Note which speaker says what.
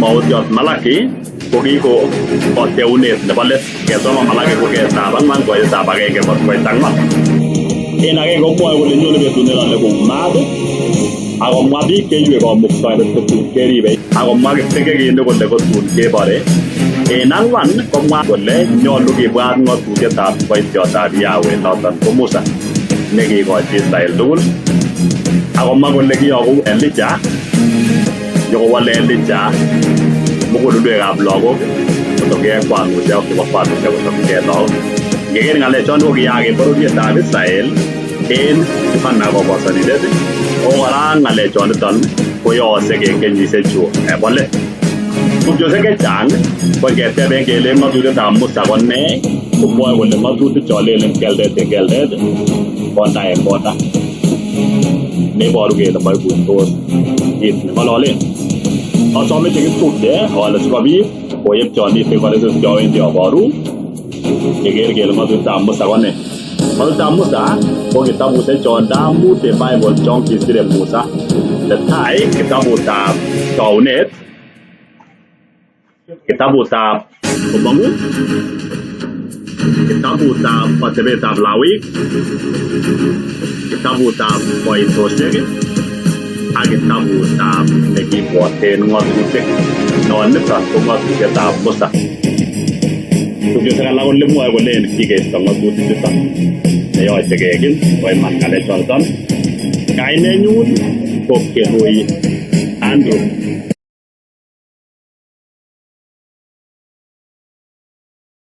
Speaker 1: Kemoutyot Malaki ko kiko koteunet nebo let. Kesoma Malaki kurgetab ang'wan koitab agenge kot koit ang'wan. En agenge komwoe kole nyone betut nelole kou maat akomwa biik cheiywei Kamuktaindet kotun keribe akomwa kiptekekinik kole kotun kebore. En ang'wan komwa kole nyolu kibwat ng'otutietab kiboityotab Yahweh noton ko Musa nekikochi Israel tugul akomwa kole kiyoku Elijah nyokowole Elijah mugulelwekab lagok kotokchigei kwanusiek ak chebo kwanusiek kotokchigei lagok. Ngeker ng'alechon ko kiyaak en bororietab Israel en Yohana Kobosonindet ako kora ng'alechoniton koyoosek en kenyisiechu bo let. Tupchosiek chechang ko ngeteben kele ng'otutietab Musa ko nee komwoe kole ng'otutik chon lelen keldet en keldet, konda en konda. Neiboru kele moikuitos kit neng'ololen. Asome chekitupche ale sikobit koyeb choniten koresus chowendi aboru keker kele ng'otutietab Musa ko nee. Ng'otutietab Musa ko kitabusiek chonda mut en Bible chon kisire Musa. Netai kitabutab Tounet, kitabutab Komong'u, kitabutab Atebetab Lawik, kitabutab Koitosiek ak kitabutab nekibwoten ng'otutik. Noniton ko ng'otutietab Musa. Tupchosiek alak ole mwoe kolen kikeisto ng'otutik chuton neyoche kekin koiman ng'alechoton. Kainenyun ko Kirui Andrew.